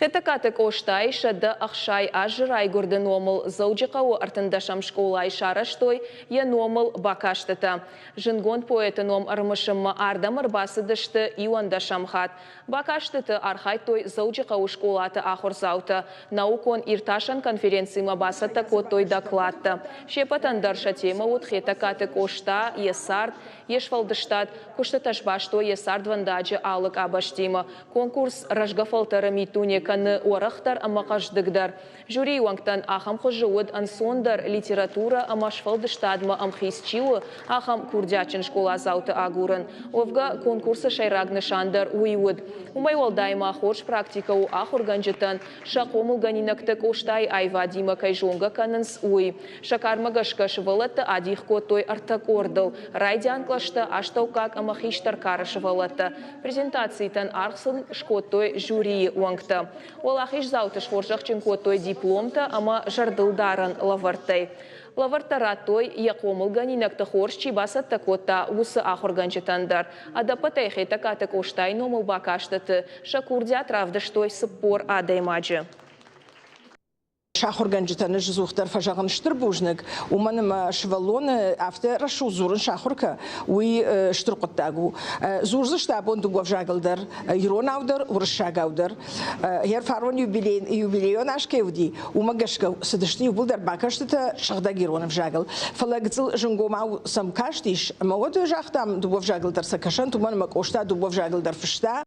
Хетӕгкаты Къостайы 160 азы райгуырды номыл Дзӕуджыхъӕуы 13-ӕм скъолайы сарӕзтой йӕ номыл бакастытӕ. Зындгонд поэты ном ӕрымысынмӕ ардӕм ӕрбацыдысты 11-ӕм хатт. Бакастыты архайдтой Дзӕуджыхъӕуы скъолаты ахуырдзаутӕ. Наукон-иртасӕн конференцимӕ бацӕттӕ кодтой докладтӕ. Се ппӕтӕн дӕр сӕ темӕ уыд Хетӕгкаты Къоста, йӕ цард, йе сфӕлдыстад. Куыстытӕ сбастой йӕ цардвӕндаджы алы къабӕзтимӕ. Конкурс рӕзгӕ фӕлтӕры миддуне кӕны уӕрӕхдӕр ӕмӕ хъӕздыгдӕр. Жюрийы уӕнгтӕн ахӕм хуызы уыд ӕнцондӕр, литературӕ ӕмӕ сфӕлдыстадмӕ ӕмхиц чи у, ахӕм курдиатджын скъоладзауты агурын. Уӕвгӕ, конкурсы сӕйраг нысан дӕр уый уыд. Уымӕй уӕлдай ма хорз практикӕ у ахуыргӕнджытӕн, сӕ хъомылгӕнинӕгтӕ Къостайы аивадимӕ кӕй зонгӕ кӕнынц, уый. Сӕ кармӕ гӕсгӕ сывӕллӕтты адих кодтой ӕртӕ къордыл – райдиан кълӕстӕ, астӕуккаг ӕмӕ хистӕр кары сывӕллӕттӕ. Презентацитӕн аргъ сын скодтой жюрийы уӕнгтӕ. Уӕлахиздзауты схорзӕхджын кодтой дипломтӕ ӕмӕ зӕрдылдарӕн лӕвӕрттӕй. Лӕвӕрттӕ радтой, йӕ хъомылгӕнинӕгты хорз чи бацӕттӕ кодта, уыцы ахуыргӕнджытӕн дӕр. Ӕдӕппӕтӕй Хетӕгкаты Къостайы номыл бакастыты сӕ курдиат равдыстой 40 адӕймаджы. Сахуыргӕнджытӕн ӕз ӕдзухдӕр фӕзӕгъын стыр бузныг, уымӕн ӕмӕ сывӕллоны афтӕ рӕсугъд дзурын сахуыр кӕ, уый стыр хъуыддаг у. Дзурдзысты абон дыууӕ ӕвзагыл дӕр, иронау дӕр, уырыссагау дӕр. Фарон юбилейон аз кӕй уыди, уымӕ гӕсгӕ цыдысты иууылдӕр бакӕстытӕ сыгъдӕг ирон ӕвзагыл. Фӕлӕ гыццыл зынгомау сӕм кастис, ӕмӕ уӕд загътам, дыууӕ ӕвзагыл дӕр сӕ кӕсӕнт, уымӕн ӕмӕ Къоста дыууӕ ӕвзагыл дӕр фыста.